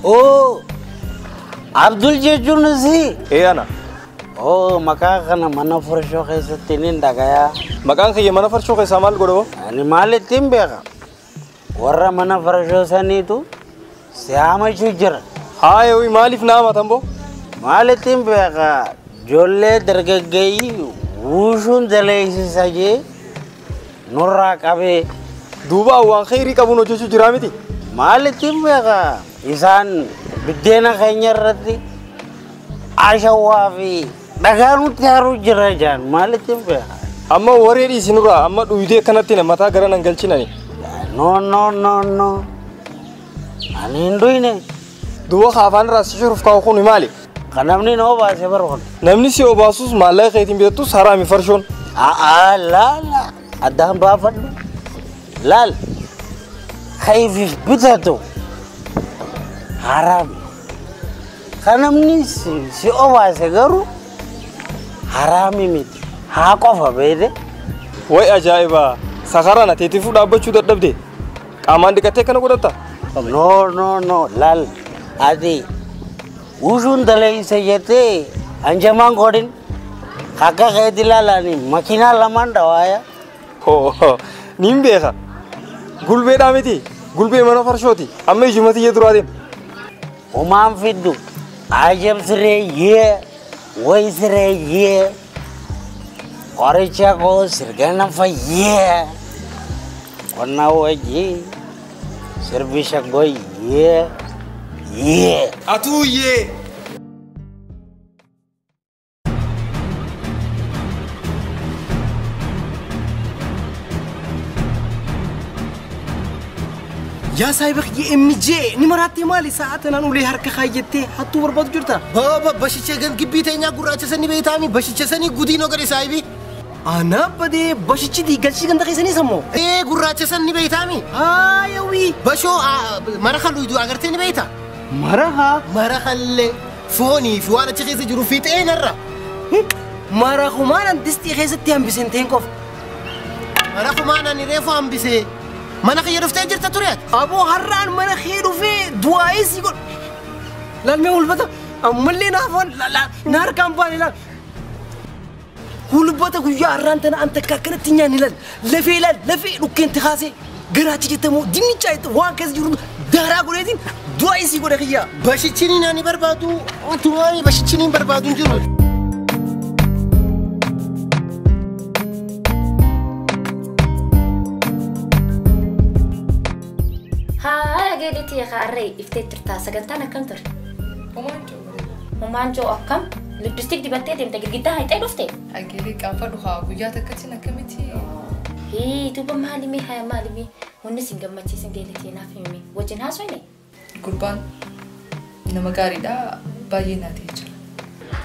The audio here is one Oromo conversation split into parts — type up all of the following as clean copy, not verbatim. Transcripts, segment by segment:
Oo Abdul jechuun si? Ee ana. Oo maqaa kana mana farshoo keessatti nin dhagayaa. Maqaan kiyya mana farshoo keessaa maal godha? Ani maal ittiin beeka? Warra mana farshoo saniitu si haamachuu jira. Haa maaliif na haamatan boo? Maal ittiin beeka? Ijoollee dargaggeeyyii wuushuun daleessisa jee nurraa qabee. Duuba waan khayrii qabuun hojjechuu jiraa miti? Maal ittiin beeka? Isaan biddeena keenya irratti ashawaa fi dhagaa nutti haruu jira jaan maal ittiin beeka? Amma waree dhiisinurraa amma dhuydee akkanatti mataa gara nan galchinani. No no no no. Ani hin dhuyne. Duuba afaan irraa si shuruuf kaa'u kun maali? Kan namni na obaase bara kun. Namni si obaasus maallaqa keetiin bitattus haraami farshoon. A'aa laala addaan baafadhu. Laal kayfiif bitatu haraami. Kan namni si obaase garuu haraami miti. Haa qofa beekte. Way ajaa'iba! Sakaraan ateetifuu dhaabbachuu dadhabde. Qaamaan dhiqattee kana godhatta? No no no laal ati wuushuun daleessa jettee hanjamaan godhin akka keetti ilaalanii makiinaa lamaan dhawaaya. Hoo niin beeka. Gulbeedhaa miti. Gulbee mana farshooti. Amma ijuma tiyya duraa deema. Homaan fiddu ajab siree yee way siree yee qoricha koo sirgana fayyee qonna wajjii sirbi shaggoo yee yee. Atuu yee. Yaa saahiba kiyya MJ ni maraattee maali sa'a tanaan ulee harka kaayyattee hattuu barbaadu jirta? Baaba bashicha gan gibbii teenyaa gurraacha sanii beektaami bashicha sanii gudiinoo gadi saahibi. Ana badee bashichi diigalchii ganda keessanii sammoo? Ee gurraacha sanii beektaami. Haayawii. Bashoo mara luyduu agartee ni beekta? Mara Mara kallee foonii fi waan achi keessa jiru fiixee narra. Mara kumaan distii keessatti hambiseen teen qofa. Mara kumaan ani reefu hambisee. Mana kiyya dhuftee jirta ture ati? Aboo har'aan mana kee dhufee du'aa'ee si godhu. Laalmee hulbata ammallee naafaan na harkaan baane laal. Hulbata guyyaa har'aan tana an takka akkanatti nyaanni laal. Lafee laal lafee dhukkeen tikaasee garaachi jettamoo dinnichaa jette waan keessa jiru daaraa godheetiin du'aa'ee si godhe kiyyaa. Bashichiniin ani barbaadu wanti bashichiniin barbaadu hin jiru. Geelitii harree iftee jirta sagantaan akkam ture? Homaan joo akkam? Lippistiik dibattee deemte girgiddaa haqxee dhufte? Ageelee qaanfadhu haa guyyaa takkatti akkamitti? Hii duuba maalimee haya maalimee wanni sin gammachiisin geelitii naaf himi wajjin haasofne? Gurbaan nama gaariidha baay'ee naa ta'ee jira.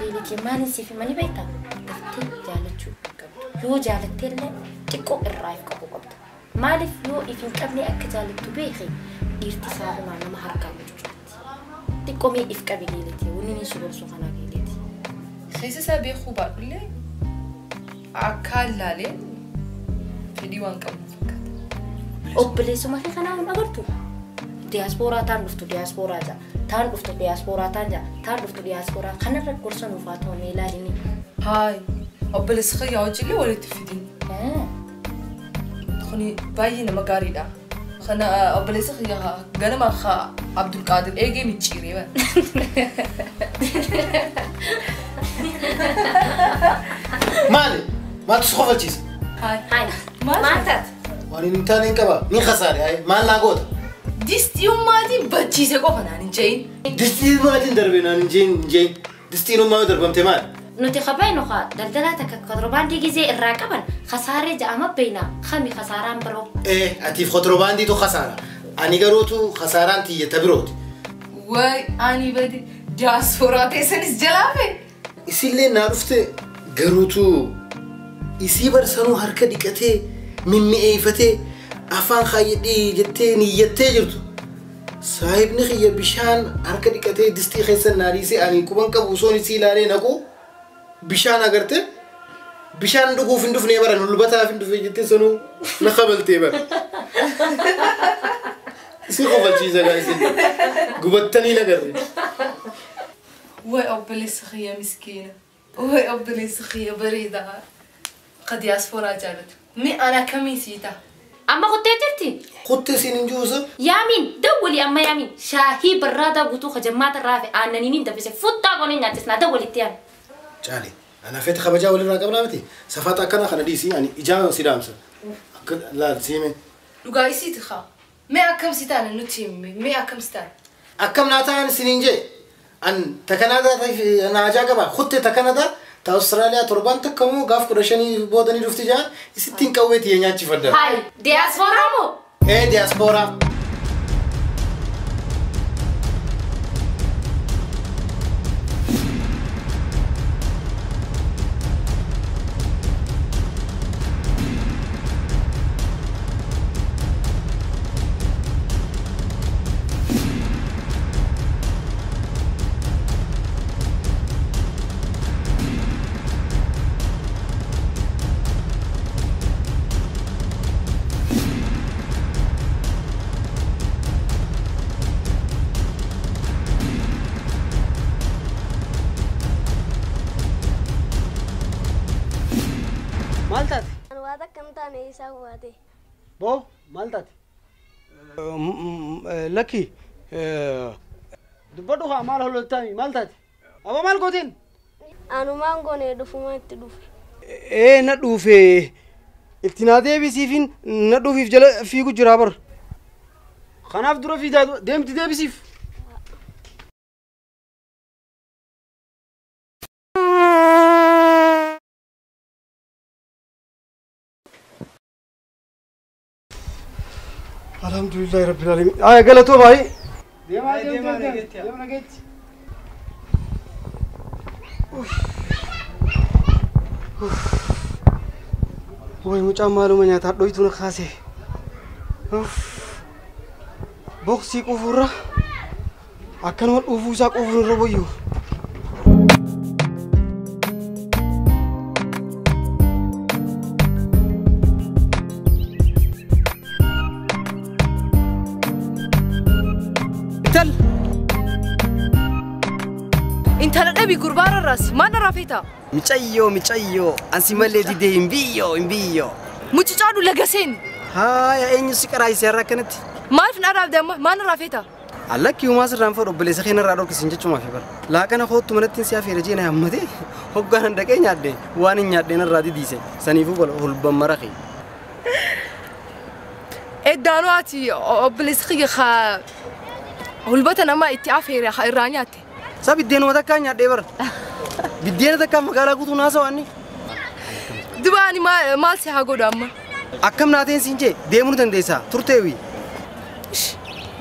Geelitii maaliin siif himanii beektaa? Daftee jaalachuu qabdu. Yoo jaalattee illee xiqqoo irraa if qabu qabda. Maaliif yoo if hin qabne akka jaalattu beeki? Dhiirti saahumaa nama harkaan mucucaatti. Xiqqoo mee if qabi geeliti wanni inni si gorsu kanaa geeliti. Keessa isaa beekuu baadhullee akka laalee fedhii waan qabnu fakkaata. Obboleessuma kee kanaa hin agartu? Diyaaspooraa taan dhuftu diyaaspooraa ja'a. Taan dhuftu diyaaspooraa taan ja'a. Taan dhuftu diyaaspooraa kanarra gorsa nuuf haa ta'u mee ilaalini. Haay obboleessi kiyyaa wajjillee walitti fidin. Kuni baay'ee nama gaariidha. Kana obboleessa kiyya ganama Abdulqaadir eegee micciiree bara. Maali? Maaltu si kofalchiisa? Haay. Maal taate? Waan hin taane hin qaba. Ni khasaare. Maal naa goota? Distiiummaatiin bachiise qofa naan hin je'in. Distiiummaatiin darbe naan hin je'in hin je'in. Distiinummaa yoo darbamte maali? Nuti qabaynu haa daldalaa takka kontiroobaandii gizee irraa qaban khasaaree ja'ama beeyna kami khasaaraan biroo. Ee atiif kontiroobaandiitu khasaara. Ani garuutu khasaaraan tiyyata birooti. Way ani badi diyaaspooraa teessanis jalaafe. Isillee naa dhufte garuutu isii barsanuu harka dhiqatee mimmi'eeffatee afaan kaayyadhee jettee niyyattee jirtu. Saahibni kiyya bishaan harka dhiqatee distii keessa naa dhiisee ani quban qabu osoon isii ilaalee naqu bishaan agarte bishaan dhuguuf hin dhufnee bara hulbataaf hin dhufee jettee sanuu na kabaltee bara. Isin kofalchiisa gaa isin. Gubattanii nagarre. Way obboleessa kiyya miskiina. Way obboleessa kiyya bareedaa. Ka diyaaspooraa jaalatu. Mi ana kamii sii ta'a? Amma kuttee jirti? Kuttee siin hin jiruusa? Yaamiin dawwali amma yaamiin shaahii barraadaa guutuu kajammaata irraa fi aannaniin hin danfise futtaa goonee nyaachisnaa dawwalitti yaami. Caali ana feeti kabajaa walirraa qabnaa miti safaata akkanaa kana dhiisii ani ijaan si dhaamsa. Akka laal siime. Dhugaa isiiti haa. Mee akkam si taane nutti himi mee akkam si taane? Akkam naa ta'an siniin jee an ta Kanaadaa naajaa qaba kuttee ta Kanaadaa ta Austraaliyaa torban takka moo gaaf 15 boodanii dhufti jaan isittiin qawwee tiyya nyaachifadha. Hayi diyaaspooraa moo? Ee diyaaspooraa. Maal taate? Waan akkam taane isaa waate. Boo maal taate? Lakki dubbadhu haa maal holottaami maal taate? Abba maal gooteen? Anumaan goone dhufuma itti dhufe. Ee na dhufe itti naa deebisiifin na dhufiif jala fiigu jira bar. Kanaaf dura fiidaa deemti deebisiif. Alhamdulillah Rabbil Alamin. Ay galatoo baay'ee. Deemaa deemaa deemaa nageetti. Way mucaan maaluma nyaataa dhoytuu na kaase. Boksii qufuurra akkanuma dhuufuu isaa qufuun irra wayyu. Intala dhabii gurbaara irraas maal irraa feeta? Micayyoo micayyoo ansi malee didee hin biyyoo hin biyyoo. Mucicaadhu laga seeni. Haaya eenyu si qaraayise har'a akkanatti? Maaliif na dhaabde amma maal irraa feeta? Allakki uumaa sirraan fedhu obboleessa kee narraa dhorkisin jechumaaf bara. Laaqana kootu manatti si afeera jee na hammatee hoggaan dhaqee nyaadhe waan hin nyaadhe narraa didiise saniifuu bala hulban maraqe. Eddaanuu ati obboleessi kiyya hulbata namaa itti afeera irraa nyaatte. Sa biddeenuma takkaa nyaadhee bara. Biddeena takkaa magaalaa guutuu naasawaanni. Duba ani maal si haa godhu amma? Akkam naateen siin jee deemuu ni dandeessaa turteewi.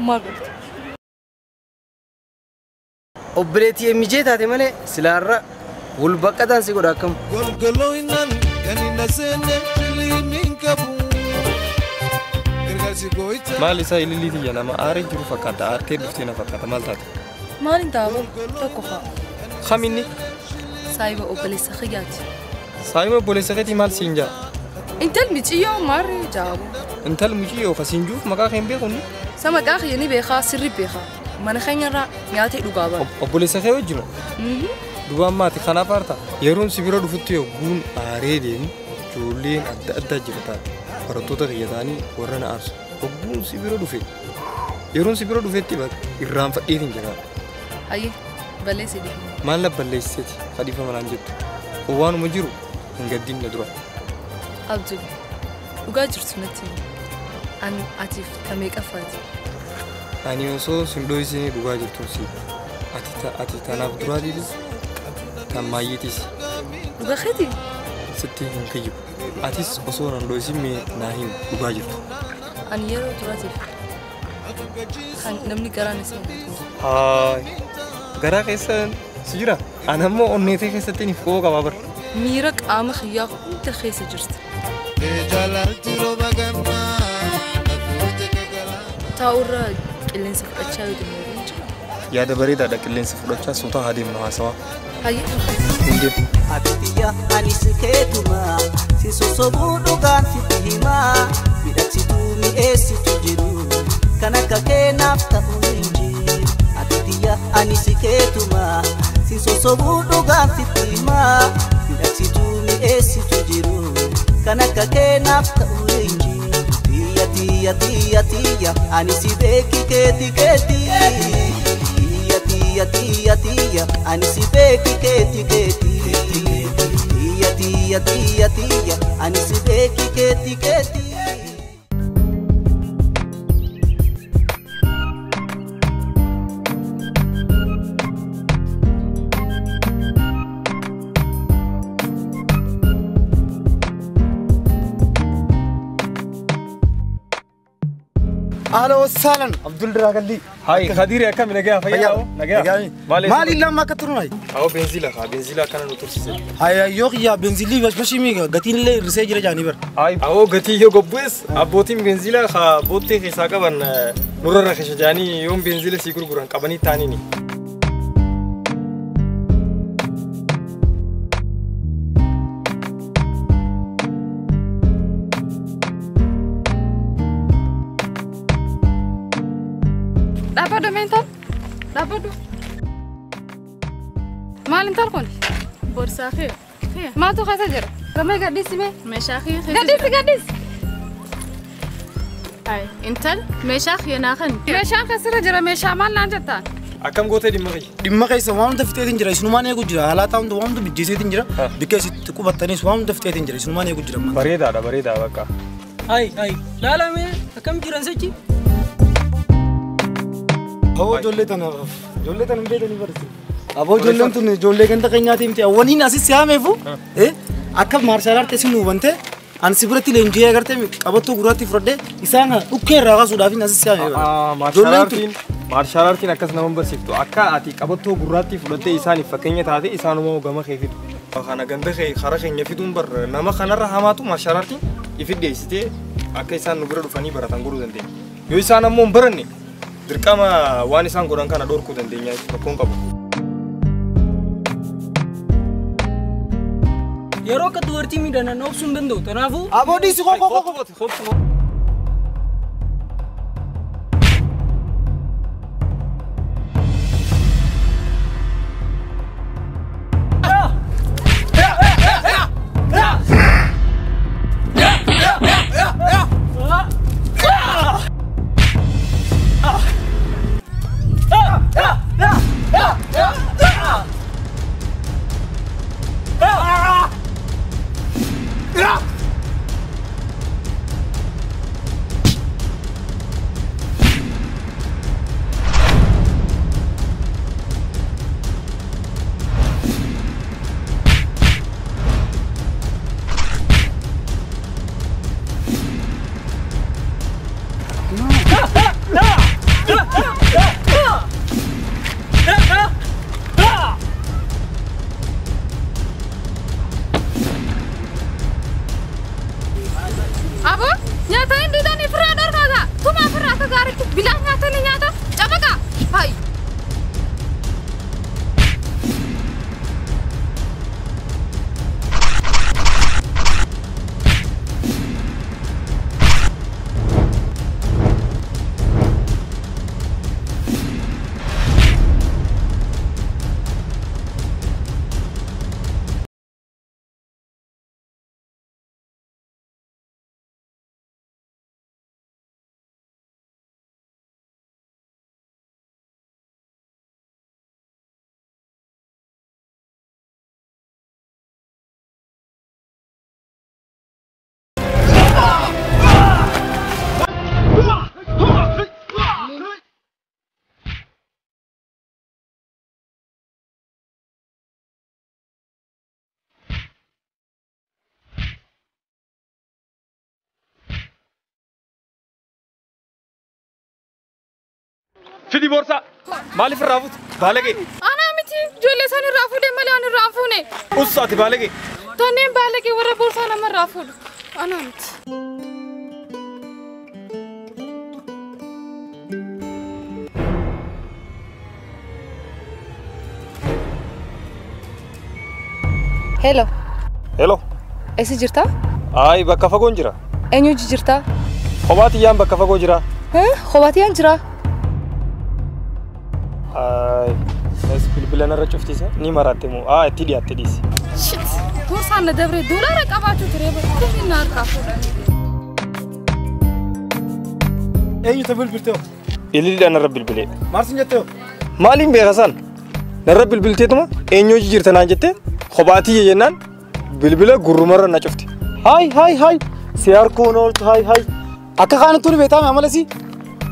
Maal godhute? Obboleettii mijee taate malee silaarra hulbaqqataan si godha akkam. Golgolooyinaan kan hin aseenne shiliin qabu. Maal isaa ilillii tiyya nama aaree jiru fakkaata aartee dhuftee na fakkaata maal taate? Maal hin ta'amu tokko fa'a. Kaminni? Saayiba obboleessa kiyyaati. Saayiba obboleessa keetii maal siin jaa? Intal miciyyoo maarree jaabu. Intal miciyyoo ka siin juuf maqaa kee hin beeku? Sa maqaa kiyya ni beekaa sirri beekaa. Mana keenyarraa nyaatee dhugaa bara. Obboleessa kee wajjin? Dubaan maati kanaaf aarta. Yeroon si bira dhufutti yogguun aaree deemu ijoolleen adda addaa jira taate. Barattoota kiyya ta'anii warra na aarsu. Yogguun si bira dhufe yeroon si bira dhufetti irraanfadheetiin jira. Ayyee balleessi deema. Maal na balleessiteeti khalifa manaan jettu. Waanuma jiru hin gaddiin na dura. Abdul dhugaa jirtu natti himi. Ani atiif ta meeqaffaati? Ani osoo sin dho'isinii dhugaa jirtu si. Ati tanaaf duraatiitis tan maayyeetiis. Dhugaa keetii? Sitti hin kiyyu. Atis osoo nan dho'isin mee naa himi dhugaa jirtu. Ani yeroo duraatiif kan namni garaan isa hin Haay. Garaa keessa si jira? Ani ammoo onneetee keessatti ni foo qaba bara. Miira qaama kiyyaa hunda keessa jirti. Taa'urra qilleensa fudhachaa yoo deemnu jira. Yaada bareedaadha qilleensa fudhachaa suutaa haa deemnu haasawaa. Hayyee. Hin deemu. Abitiyya ani si keetuma si sosobuu dhugaan sitti himaa miidhagsituu mi'eessitu jiru Kan akka keenaaf ta'u hin jiru. Ati tiyya ani si keetuma. Si sosobuu dhugaan sitti himaa. Miidhagsituu mi'eessitu jiru. Kan akka keenaaf ta'u hin jiru. Tiyya tiyya tiyya tiyya ani si beeki keeti keeti. Tiyya tiyya tiyya tiyya ani si beeki keeti keeti. Tiyya tiyya tiyya tiyya ani si beeki keeti keeti. أهلا وسهلا عبد الراغلي. هاي خدير يا كم نجاه فيا نجاه مالي لا ما كتروناي أو بنزيلا خا بنزيلا كان نترسي هاي يوك يا بنزيلي بس ماشي ميغا غتين لي رسي جرا جاني بر هاي أو غتي يو غبوس أبوتين بنزيلا خا بوتي خيساكا بن نور رخش جاني يوم بنزيلا سيكور غوران قبني تانيني Dhaabadhu meental dhaabadhu. Maal intal kun? Boorsaa kee. Maaltu keessa jira? Gamee gadhiisi mee? Meeshaa kee keessa Gadhiisi gadhiisi. Ay intal meeshaa kee naa kan. Meeshaan keessarra jira meeshaa maal naan jettaan? Akkam gootee dhimma kee? Dhimma keessa waan hunda fixeetiin jira isinumaan eegu jira haalaataa hunda waan hunda mijjeeseetiin jira bikka isitti qubattanis waan hunda fixeetiin jira isinumaan eegu jira. Bareedaadha bareedaa bakka. Ay ay laalame akkam jiran sochi? هو جولتنا جولتنا بيتني برسي أبو جولتنا جولة كنت كنياتي متى أولين أسيس سامي فو إيه أكب مارشال آرت إسمه بنته أنا سيبرتي لينجيا کرتے أبو تو غراتي فرده إسانها أوكي راغا سودافين أسيس سامي مارشال آرتين مارشال آرتين أكس نوامبر سيفتو أكا أتي أبو تو غراتي فرده إساني فكنيا تاتي إسانو ما وجمع خيفيد خانا غنده خي خارج ينفيدون بر نما خانا رحماتو مارشال آرتين يفيد ديسته أكا إسان نبرة دفني براتان غرو دندين يو إسان أمم برني dirqama waan isaan godhan kana dhorkuu dandeenya rakkoon qabu. Yeroo akka dubartii miidhanan obsuu hin danda'u. Kanaafuu. Aboo dhiisi koo koo koo. Fidi borsa maaliif irraa fuute baalagee. Anaa miti ijoollee isaan irraa fuudhee malee ani irraa hin fuune. Ussaati baalagee. Tonneen baalagee warra boorsaa nama irraa fuudhu. Anaa miti. Hello. Hello. Eessa jirta? Ayi bakka fagoon jira. Eenyu jirta? Kophaa tiyyaan bakka fagoo jira. Kophaatiyaan jira. Ay, bilbila narra cuftisa ni maratte moo? Ah, itti dhiyaatte dhiisi. Shit! Boorsaan na dabre doolaara qabaachuu ture bara na harkaa fuudhan. Eenyutu bilbiltee? Ililiidhaan narra bilbilee. Maal sin jettee? Maaliin beeka san? Narra bilbilteetuma eenyu hojii jirta naan jettee kophaatiyya jennaan bilbila gurrumarra na cufte. Haay haay haay si harkuun ooltu haay haay akka kaanattuu ni beektaa amalasi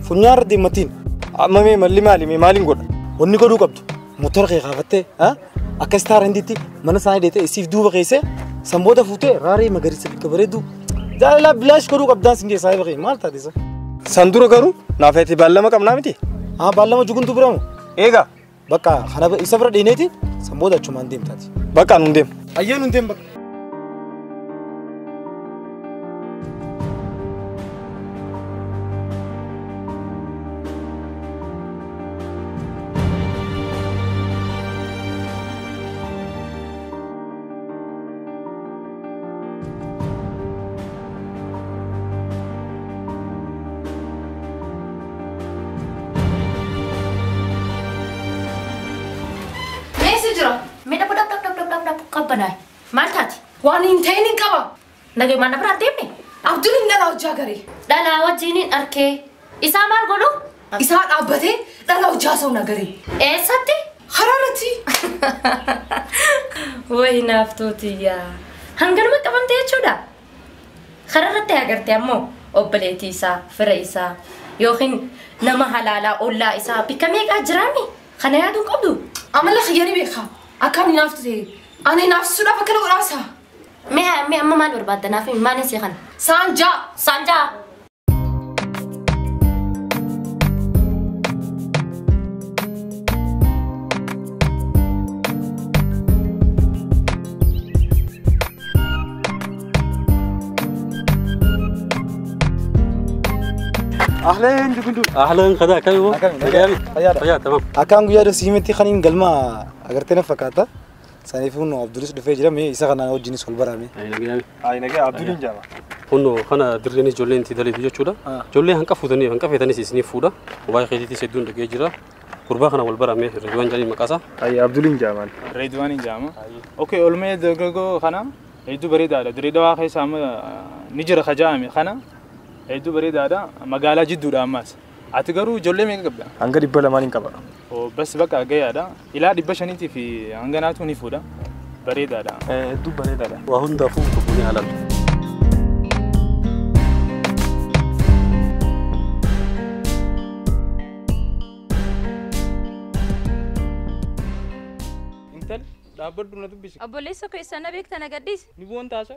funyaarra deemmatiin. Amma mee malli maali mee maaliin godha? Wanni godhuu qabdu motora kee kaafattee akkas taarandiitti mana isaanii deetee isiif duuba keessee sanboota fuutee raaree magariisa bikka bareedu jaalalaa bilaash godhuu qabdaan sin keessaa bahe maal taate isa? San dura garuu naaf ati baallama qabnaa miti? Haa baallama juguntu biramu. Eegaa. Bakka kana isa bira dheeneeti sanboota achumaan deemtaati. Bakka nuun deemu. Ayyee nuun deemu bakka. Maal taate? Waan hin ta'in hin qaba. Nagee mana biraan deemne? Abduun dhalaa hojjaa garee. Dhalaa wajjiniin arkee. Isaa maal godhu? Isaa dhaabbatee dhalaa hojjaa sa'u nagaree. Eessatti? Haraarratti. Wayi naaftootiyyaa. Hanganuma qabamte jechuudha. Kararratti agartee ammoo obboleettii isaa, fira isaa yookiin nama halaalaa ollaa isaa bikka meeqaa jiraami? Kana yaaduu qabdu? Amala xiyyaanii beekaa. Akkaan naaftu ta'e. Ani naafsuudhaaf akkana godhaasa. Mee mee amma maal barbaadda naaf maal hin seeqan? Saanjaa. Saanjaa. أهلاً جوجل. أهلاً خدا كم هو؟ كم؟ تمام. أكان قويا سيمتي خنين قلما أقرتنا فكاتا. سانيفون عبدالله دفع جرا مي إذا كان أنا جيني سولبر أمي. أي نجى عبدالله جامع. هنو خنا درني جولين تدري بيجو شودا. جولين هنك فودني هنك فيتني سيسني فودا. وباي خيتي سدون دقي جرا. قربا خنا ولبر أمي رضوان جاني مكاسا. أي عبدالله جامع. رضوان جامع. أوكي أولمي درجو خنا. يدو بريد على دريد واخي سام نجر خجامي خنا. يدو بريد على مقالة جدو راماس. أتجارو جولة مين قبله؟ عنقري بلا مانين قبله. بس بقى جاي هذا إلى دبش نيتي في عنقناتو نفودا بريد هذا. دو بريد هذا. وهم دافو تبوني على. إنتل دابر دونا تبيش. أبو ليسو كيسنا بيك تنقديس. نبون تاسع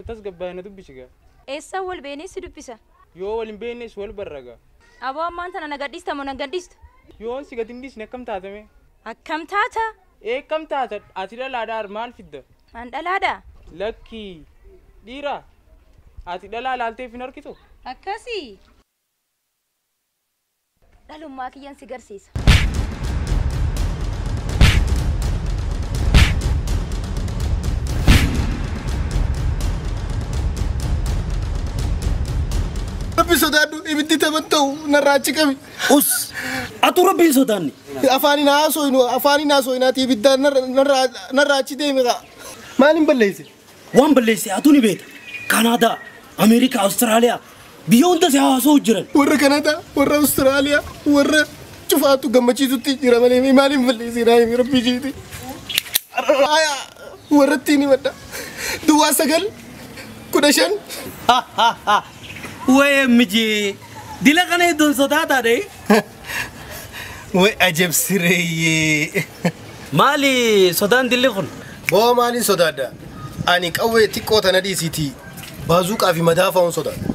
تسقى بيننا تبيش جا. إيسا والبيني سدبيسا. يو والبيني سوال برجع. أبو أمان تنا نقديس تمو نقديس. Yoon si gadi hin akkam taate mee? Akkam taata? Ee akkam taata? Ati dhalaadhaa maal fidda? An dhalaadhaa? Lakkii dhiira ati dhalaa laalteef hin argitu? Akkasii. Dhalummaa kiyyan si garsiisa. Rabbi sodaadhu ibiddi taphata'u narraa achi qabi. Us atu rabbiin sodaanne. Afaaniin haasoo afaaniin haasoo inaati ibiddaan narraa achi deeme kaa. Maaliin balleesse? Waan balleesse atu ni beekta. Kanaadaa, Ameerikaa, Awustiraaliyaa biyya hunda si haasoo jiran. Warra Kanaadaa, warra Awustiraaliyaa, warra cufaatu gammachiisutti jira malee maaliin balleesse naa himi rabbi jeeti. Warratti ni madda. Duwwaa 9 15. OMG dila kana iddoon sodaataa dhee. Way ajab sireeyyee. Maali sodaan dilli kun? Boo maaliin sodaadha? Ani qawwee xiqqoo tana dhiisiitii baazuqaa fi madaafa'uun sodaadha.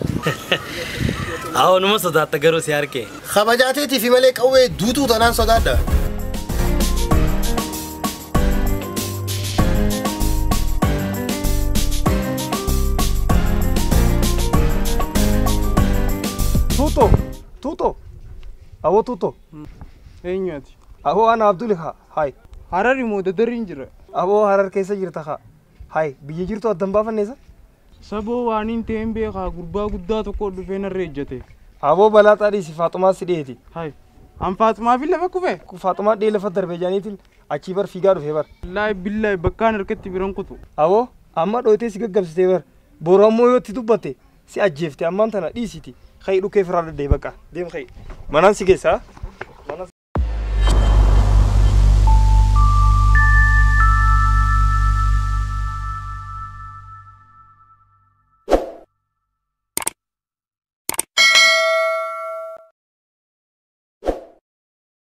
Haa numa sodaatta garuu si harkee. Kabajaateetii fi malee qawwee duutuu tanaan sodaadha. Tuto, tuto, awoo tuto. Eenyu ati? Awoo ana Abdul haa, hayi. Harari moo dadarri hin jira? Awoo Harar keessa jirta haa, hayi biyya jirtu addan baafanneessa? Saboo waan hin ta'een beekaa gurbaa guddaa tokko dhufee narra ejjate. Aboo balaa xaadhiisi Faaxumaa si dhiyeeti. Hai. An Faaxumaa fi lafa kufe? Faaxumaa dhiyee lafa darbe jaaniitiin achii bar fiigaa dhufe bar. Wallaahi billaahi bakkaan harkatti biran kutu. Aboo amma dhooytee si gaggabsitee bar. Boru ammoo yoo itti dubbatte si ajjeefte ammaan tana dhiisiti. Kai dhukkee firaa daddee baqa. Deem kai. Manaan si geessaa?